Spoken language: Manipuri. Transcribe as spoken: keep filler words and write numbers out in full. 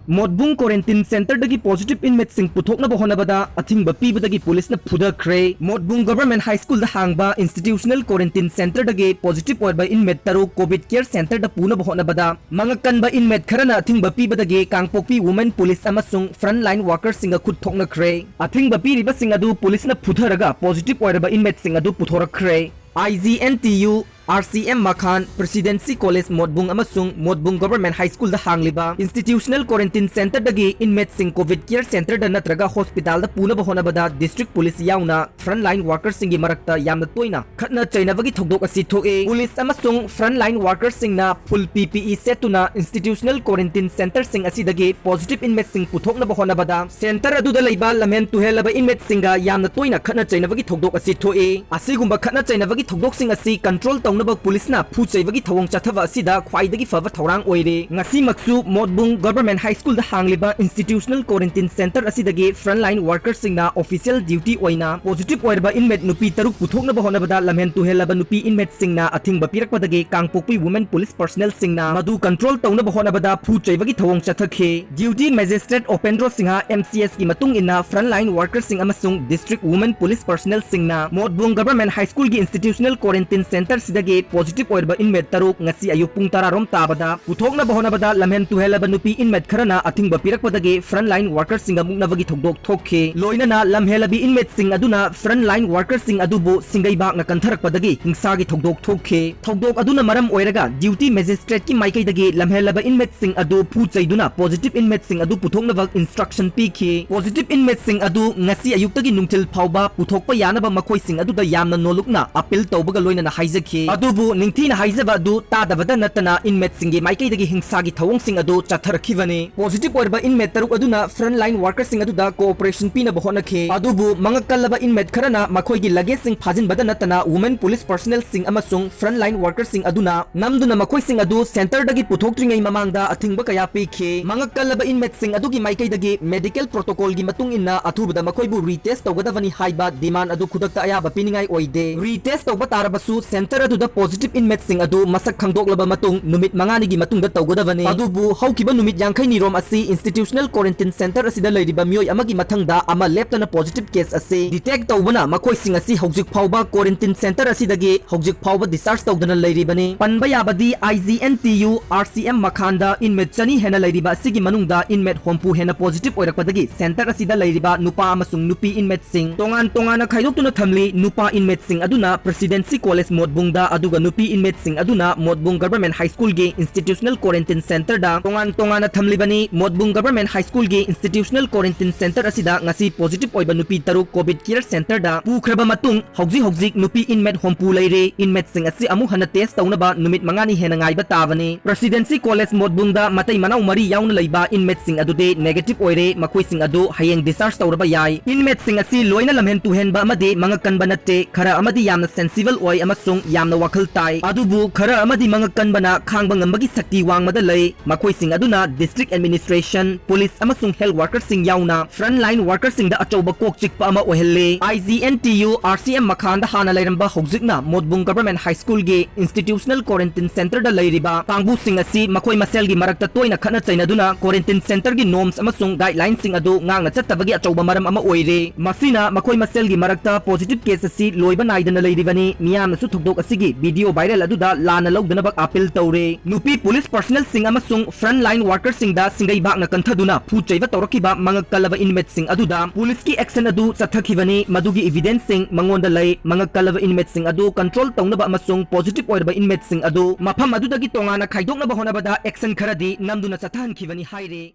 ꯃꯣꯠꯕꯨꯡ quarantine centreꯗꯒꯤ positive inmateꯁꯤꯡ ꯄꯨꯊꯣꯛꯅꯕ ꯍꯣꯠꯅꯕꯗ ꯑꯊꯤꯡꯕ ꯄꯤꯕꯗꯒꯤ ꯄꯨꯂꯤꯁꯅ ꯐꯨꯊꯈ꯭ꯔꯦ꯫ ꯃꯣꯠꯕꯨꯡ Government High Schoolꯗ ꯍꯥꯡꯕ institutional quarantine centreꯗꯒꯤ positive ꯑꯣꯏꯔꯕ inmate ꯇꯔꯨꯛ COVID care centreꯗ ꯄꯨꯅꯕ ꯍꯣꯠꯅꯕꯗ ꯃꯉꯛ ꯀꯟꯕ inmate ꯈꯔꯅ ꯑꯊꯤꯡꯕ ꯄꯤꯕꯗꯒꯤ ꯀꯥꯡꯄꯣꯛꯄꯤ women police ꯑꯃꯁꯨꯡ frontline workerꯁꯤꯡꯒ ꯈꯨꯠ ꯊꯣꯛꯅꯈ꯭ꯔꯦ꯫ ꯑꯊꯤꯡꯕ ꯄꯤꯔꯤꯕꯁꯤꯡ ꯑꯗꯨ ꯄꯨꯂꯤꯁꯅ ꯐꯨꯊꯔꯒ positive ꯑꯣꯏꯔꯕ inmateꯁꯤꯡ ꯑꯗꯨ ꯄꯨꯊꯣꯔꯛꯈ꯭ꯔꯦ꯫ IGNTU, RCM ꯃꯈꯥꯟ, Presidency College ꯃꯣꯠꯕꯨꯡ ꯑꯃꯁꯨꯡ ꯃꯣꯠꯕꯨꯡ Government High Schoolꯗ ꯍꯥꯡꯂꯤꯕ institutional quarantine centreꯗꯒꯤ inmateꯁꯤꯡ COVID care centreꯗ ꯅꯠꯇ꯭ꯔꯒ hospitalꯗ ꯄꯨꯅꯕ ꯍꯣꯠꯅꯕꯗ district police ꯌꯥꯎꯅ frontline workerꯁꯤꯡꯒꯤ ꯃꯔꯛꯇ ꯌꯥꯝꯅ ꯇꯣꯏꯅ ꯈꯠꯅ ꯆꯩꯅꯕꯒꯤ ꯊꯧꯗꯣꯛ ꯑꯁꯤ ꯊꯣꯛꯏ꯫ ꯄꯨꯂꯤꯁ ꯑꯃꯁꯨꯡ frontline workerꯁꯤꯡꯅ full PPE ꯁꯦꯠꯇꯨꯅ institutional quarantine centreꯁꯤꯡ ꯑꯁꯤꯗꯒꯤ positive inmateꯁꯤꯡ ꯄꯨꯊꯣꯛꯅꯕ ꯍꯣꯠꯅꯕꯗ centre ꯑꯗꯨꯗ ꯂꯩꯕ ꯂꯝꯍꯦꯟ ꯇꯨꯍꯦꯜꯂꯕ inmateꯁꯤꯡꯒ ꯌꯥꯝꯅ ꯇꯣꯏꯅ ꯈꯠꯅ ꯆꯩꯅꯕꯒꯤ ꯊꯧꯗꯣꯛ ꯑꯁꯤ ꯊꯣꯛꯏ꯫ ꯑꯁꯤꯒꯨꯝꯕ ꯈꯠꯅ ꯆꯩꯅꯕꯒꯤ ꯊꯧꯗꯣꯛꯁꯤꯡ ꯑꯁꯤ control ꯇꯧꯅꯕ ꯄꯨꯂꯤꯁꯅ ꯐꯨ ꯆꯩꯕꯒꯤ ꯊꯧꯑꯣꯡ ꯆꯠꯊꯕ ꯑꯁꯤꯗ ꯈ꯭ꯋꯥꯏꯗꯒꯤ ꯐꯕ ꯊꯧꯔꯥꯡ ꯑꯣꯏꯔꯦ꯫ ꯉꯁꯤꯃꯛꯁꯨ ꯃꯣꯠꯕꯨꯡ Government High Schoolꯗ ꯍꯥꯡꯂꯤꯕ institutional quarantine centre ꯑꯁꯤꯗꯒꯤ frontline workerꯁꯤꯡꯅ official duty ꯑꯣꯏꯅ positive ꯑꯣꯏꯔꯕ inmate ꯅꯨꯄꯤ ꯇꯔꯨꯛ ꯄꯨꯊꯣꯛꯅꯕ ꯍꯣꯠꯅꯕꯗ ꯂꯝꯍꯦꯟ ꯇꯨꯍꯦꯜꯂꯕ ꯅꯨꯄꯤ inmateꯁꯤꯡꯅ ꯑꯊꯤꯡꯕ ꯄꯤꯔꯛꯄꯗꯒꯤ ꯀꯥꯡꯄꯣꯛꯄꯤ women police personnelꯁꯤꯡꯅ ꯃꯗꯨ control ꯇꯧꯅꯕ ꯍꯣꯠꯅꯕꯗ ꯐꯨ ꯆꯩꯕꯒꯤ ꯊꯧꯑꯣꯡ ꯆꯠꯊꯈꯤ꯫ Duty Magistrate Upendra Singha, MCSꯀꯤ ꯃꯇꯨꯡ ꯏꯟꯅ frontline workerꯁꯤꯡ ꯑꯃꯁꯨꯡ district women police personnelꯁꯤꯡꯅ ꯃꯣꯠꯕꯨꯡ Government High Schoolꯒꯤ institutional quarantine centreꯁꯤꯗꯒꯤ positive ꯑꯣꯏꯔꯕ inmate ꯇꯔꯨꯛ ꯉꯁꯤ ꯑꯌꯨꯛ ꯄꯨꯡ ꯇꯔꯥ ꯔꯣꯝ ꯇꯥꯕꯗ ꯄꯨꯊꯣꯛꯅꯕ ꯍꯣꯠꯅꯕꯗ ꯂꯝꯍꯦꯟ ꯇꯨꯍꯦꯜꯂꯕ ꯅꯨꯄꯤ inmate ꯈꯔꯅ ꯑꯊꯤꯡꯕ ꯄꯤꯔꯛꯄꯗꯒꯤ frontline workerꯁꯤꯡꯒ ꯃꯨꯛꯅꯕꯒꯤ ꯊꯧꯗꯣꯛ ꯊꯣꯛꯈꯤ꯫ ꯂꯣꯏꯅꯅ ꯂꯝꯍꯦꯜꯂꯕꯤ inmateꯁꯤꯡ ꯑꯗꯨꯅ frontline workerꯁꯤꯡ ꯑꯗꯨꯕꯨ ꯁꯤꯡꯒꯩꯕꯥꯛꯅ ꯀꯟꯊꯔꯛꯄꯗꯒꯤ ꯍꯤꯡꯁꯥꯒꯤ ꯊꯧꯗꯣꯛ ꯊꯣꯛꯈꯤ꯫ ꯊꯧꯗꯣꯛ ꯑꯗꯨꯅ ꯃꯔꯝ ꯑꯣꯏꯔꯒ duty magistrateꯀꯤ ꯃꯥꯏꯀꯩꯗꯒꯤ ꯂꯝꯍꯦꯜꯂꯕ inmateꯁꯤꯡ ꯑꯗꯨ ꯐꯨ ꯆꯩꯗꯨꯅ positive inmateꯁꯤꯡ ꯑꯗꯨ ꯄꯨꯊꯣꯛꯅꯕ instruction ꯄꯤꯈꯤ꯫ Positive inmateꯁꯤꯡ ꯑꯗꯨ ꯉꯁꯤ ꯑꯌꯨꯛꯇꯒꯤ ꯅꯨꯡꯊꯤꯜ ꯐꯥꯎꯕ ꯄꯨꯊꯣꯛꯄ ꯌꯥꯅꯕ ꯃꯈꯣꯏꯁꯤꯡ ꯑꯗꯨꯗ ꯌꯥꯝꯅ ꯅꯣꯜꯂꯨꯛꯅ appeal ꯇꯧꯕꯒ ꯂꯣꯏꯅꯅ ꯍꯥꯏꯖꯈꯤ꯫ ꯑꯗꯨꯕꯨ ꯅꯤꯡꯊꯤꯅ ꯍꯥꯏꯖꯕ ꯑꯗꯨ ꯇꯥꯗꯕꯗ ꯅꯠꯇꯅ inmateꯁꯤꯡꯒꯤ ꯃꯥꯏꯀꯩꯗꯒꯤ ꯍꯤꯡꯁꯥꯒꯤ ꯊꯧꯑꯣꯡꯁꯤꯡ ꯑꯗꯨ ꯆꯠꯊꯔꯛꯈꯤꯕꯅꯤ꯫ Positive ꯑꯣꯏꯔꯕ inmate ꯇꯔꯨꯛ ꯑꯗꯨꯅ frontline workerꯁꯤꯡ ꯑꯗꯨꯗ cooperation ꯄꯤꯅꯕ ꯍꯣꯠꯅꯈꯤ꯫ ꯑꯗꯨꯕꯨ ꯃꯉꯛ ꯀꯜꯂꯕ inmate ꯈꯔꯅ ꯃꯈꯣꯏꯒꯤ luggageꯁꯤꯡ ꯐꯥꯖꯤꯟꯕꯗ ꯅꯠꯇꯅ women police personnelꯁꯤꯡ ꯑꯃꯁꯨꯡ frontline workerꯁꯤꯡ ꯑꯗꯨꯅ ꯅꯝꯗꯨꯅ ꯃꯈꯣꯏꯁꯤꯡ ꯑꯗꯨ centreꯗꯒꯤ ꯄꯨꯊꯣꯛꯇ꯭ꯔꯤꯉꯩ ꯃꯃꯥꯡꯗ ꯑꯊꯤꯡꯕ ꯀꯌꯥ ꯄꯤꯈꯤ꯫ ꯃꯉꯛ ꯀꯜꯂꯕ inmateꯁꯤꯡ ꯑꯗꯨꯒꯤ ꯃꯥꯏꯀꯩꯗꯒꯤ medical protocolꯒꯤ ꯃꯇꯨꯡ ꯏꯟꯅ ꯑꯊꯨꯕꯗ ꯃꯈꯣꯏꯕꯨ retest ꯇꯧꯒꯗꯕꯅꯤ ꯍꯥꯏꯕ demand ꯑꯗꯨ ꯈꯨꯗꯛꯇ ꯑꯌꯥꯕ ꯄꯤꯅꯤꯡꯉꯥꯏ ꯑꯣꯏꯗꯦ꯫ Retest ꯇꯧꯕ ꯇꯥꯔꯕꯁꯨ centre ꯑꯗꯨꯗ positive inmateꯁꯤꯡ ꯑꯗꯨ ꯃꯁꯛ ꯈꯪꯗꯣꯛꯂꯕ ꯃꯇꯨꯡ ꯅꯨꯃꯤꯠ ꯃꯉꯥꯅꯤꯒꯤ ꯃꯇꯨꯡꯗ ꯇꯧꯒꯗꯕꯅꯤ꯫ ꯑꯗꯨꯕꯨ ꯍꯧꯈꯤꯕ ꯅꯨꯃꯤꯠ ꯌꯥꯡꯈꯩꯅꯤꯔꯣꯝ ꯑꯁꯤ institutional quarantine centre ꯑꯁꯤꯗ ꯂꯩꯔꯤꯕ ꯃꯤꯑꯣꯏ ꯑꯃꯒꯤ ꯃꯊꯪꯗ ꯑꯃ ꯂꯦꯞꯇꯅ positive case ꯑꯁꯤ detect ꯇꯧꯕꯅ ꯃꯈꯣꯏꯁꯤꯡ ꯑꯁꯤ ꯍꯧꯖꯤꯛ ꯐꯥꯎꯕ quarantine centre ꯑꯁꯤꯗꯒꯤ ꯍꯧꯖꯤꯛ ꯐꯥꯎꯕ discharge ꯇꯧꯗꯅ ꯂꯩꯔꯤꯕꯅꯤ꯫ ꯄꯟꯕ ꯌꯥꯕꯗꯤ, I G N T U R C M ꯃꯈꯥꯟꯗ inmate ꯆꯅꯤ ꯍꯦꯟꯅ ꯂꯩꯔꯤꯕ ꯑꯁꯤꯒꯤ ꯃꯅꯨꯡꯗ inmate ꯍꯨꯝꯐꯨ ꯍꯦꯟꯅ positive ꯑꯣꯏꯔꯛꯄꯗꯒꯤ centre ꯑꯁꯤꯗ ꯂꯩꯔꯤꯕ ꯅꯨꯄꯥ ꯑꯃꯁꯨꯡ ꯅꯨꯄꯤ inmateꯁꯤꯡ ꯇꯣꯉꯥꯟ ꯇꯣꯉꯥꯟꯅ ꯈꯥꯏꯗꯣꯛꯇꯨꯅ ꯊꯝꯂꯤ꯫ ꯅꯨꯄꯥ inmateꯁꯤꯡ ꯑꯗꯨꯅ Presidency College ꯃꯣꯠꯕꯨꯡꯗ, ꯑꯗꯨꯒ ꯅꯨꯄꯤ inmateꯁꯤꯡ ꯑꯗꯨꯅ ꯃꯣꯠꯕꯨꯡ Government High Schoolꯒꯤ institutional quarantine centreꯗ ꯇꯣꯉꯥꯟ ꯇꯣꯉꯥꯟꯅ ꯊꯝꯂꯤꯕꯅꯤ꯫ ꯃꯣꯠꯕꯨꯡ Government High Schoolꯒꯤ institutional quarantine centre ꯑꯁꯤꯗ ꯉꯁꯤ positive ꯑꯣꯏꯕ ꯅꯨꯄꯤ ꯇꯔꯨꯛ COVID care centreꯗ ꯄꯨꯈ꯭ꯔꯕ ꯃꯇꯨꯡ, ꯍꯧꯖꯤꯛ ꯍꯧꯖꯤꯛ ꯅꯨꯄꯤ inmate ꯍꯨꯝꯐꯨ ꯂꯩꯔꯤ꯫ Inmateꯁꯤꯡ ꯑꯁꯤ ꯑꯃꯨꯛ ꯍꯟꯅ test ꯇꯧꯅꯕ ꯅꯨꯃꯤꯠ ꯃꯉꯥꯅꯤ ꯍꯦꯟꯅ ꯉꯥꯏꯕ ꯇꯥꯕꯅꯤ꯫ Presidency College ꯃꯣꯠꯕꯨꯡꯗ ꯃꯇꯩ ꯃꯅꯥꯎ ꯃꯔꯤ ꯌꯥꯎꯅ ꯂꯩꯕ inmateꯁꯤꯡ ꯑꯗꯨꯗꯤ negative ꯑꯣꯏꯔꯦ꯫ ꯃꯈꯣꯏꯁꯤꯡ ꯑꯗꯨ ꯍꯌꯦꯡ discharge ꯇꯧꯔꯕ ꯌꯥꯏ꯫ Inmateꯁꯤꯡ ꯑꯁꯤ ꯂꯣꯏꯅ ꯂꯝꯍꯦꯟ ꯇꯨꯍꯦꯟꯕ ꯑꯃꯗꯤ ꯃꯉꯛ ꯀꯟꯕ ꯅꯠꯇꯦ꯫ ꯈꯔ ꯑꯃꯗꯤ ꯌꯥꯝꯅ sensible ꯑꯣꯏ ꯑꯃꯁꯨꯡ ꯌꯥꯝꯅ ꯋꯥꯈꯜ ꯇꯥꯏ꯫ ꯑꯗꯨꯕꯨ ꯈꯔ ꯑꯃꯗꯤ ꯃꯉꯛ ꯀꯟꯕꯅ ꯈꯥꯡꯕ ꯉꯝꯕꯒꯤ ꯁꯛꯇꯤ ꯋꯥꯡꯃꯗ ꯂꯩ꯫ ꯃꯈꯣꯏꯁꯤꯡ ꯑꯗꯨꯅ district administration, police ꯑꯃꯁꯨꯡ health workerꯁꯤꯡ ꯌꯥꯎꯅ frontline workerꯁꯤꯡꯗ ꯑꯆꯧꯕ ꯀꯣꯛ ꯆꯤꯛꯄ ꯑꯃ ꯑꯣꯏꯍꯜꯂꯤ꯫ I G N T U R C M ꯃꯈꯥꯟꯗ ꯍꯥꯟꯅ ꯂꯩꯔꯝꯕ, ꯍꯧꯖꯤꯛꯅ ꯃꯣꯠꯕꯨꯡ Government High Schoolꯒꯤ institutional quarantine centreꯗ ꯂꯩꯔꯤꯕ ꯀꯥꯡꯕꯨꯁꯤꯡ ꯑꯁꯤ ꯃꯈꯣꯏ ꯃꯁꯦꯜꯒꯤ ꯃꯔꯛꯇ ꯇꯣꯏꯅ ꯈꯠꯅ ꯆꯩꯅꯗꯨꯅ quarantine centreꯒꯤ norms ꯑꯃꯁꯨꯡ guidelinesꯁꯤꯡ ꯑꯗꯨ ꯉꯥꯛꯅ ꯆꯠꯇꯕꯒꯤ ꯑꯆꯧꯕ ꯃꯔꯝ ꯑꯃ ꯑꯣꯏꯔꯦ꯫ ꯃꯁꯤꯅ ꯃꯈꯣꯏ ꯃꯁꯦꯜꯒꯤ ꯃꯔꯛꯇ positive case ꯑꯁꯤ ꯂꯣꯏꯕ ꯅꯥꯏꯗꯅ ꯂꯩꯔꯤꯕꯅꯤ꯫ ꯃꯤꯌꯥꯝꯅꯁꯨ ꯊꯧꯗꯣꯛ ꯑꯁꯤꯒꯤ video viral ꯑꯗꯨꯗ ꯂꯥꯟꯅ ꯂꯧꯗꯅꯕ appeal ꯇꯧꯔꯦ꯫ ꯅꯨꯄꯤ police personnelꯁꯤꯡ ꯑꯃꯁꯨꯡ frontline workerꯁꯤꯡꯗ ꯁꯤꯡꯒꯩꯕꯥꯛꯅ ꯀꯟꯊꯗꯨꯅ ꯐꯨ ꯆꯩꯕ ꯇꯧꯔꯛꯈꯤꯕ ꯃꯉꯛ ꯀꯜꯂꯕ inmateꯁꯤꯡ ꯑꯗꯨꯗ policeꯀꯤ action ꯑꯗꯨ ꯆꯠꯊꯈꯤꯕꯅꯤ꯫ ꯃꯗꯨꯒꯤ evidenceꯁꯤꯡ ꯃꯉꯣꯟꯗ ꯂꯩ꯫ ꯃꯉꯛ ꯀꯜꯂꯕ inmateꯁꯤꯡ ꯑꯗꯨ control ꯇꯧꯅꯕ ꯑꯃꯁꯨꯡ positive ꯑꯣꯏꯔꯕ inmateꯁꯤꯡ ꯑꯗꯨ ꯃꯐꯝ ꯑꯗꯨꯗꯒꯤ ꯇꯣꯉꯥꯟꯅ ꯈꯥꯏꯗꯣꯛꯅꯕ ꯍꯣꯠꯅꯕꯗ action ꯈꯔꯗꯤ ꯅꯝꯗꯨꯅ ꯆꯠꯊꯍꯟꯈꯤꯕꯅꯤ ꯍꯥꯏꯔꯤ꯫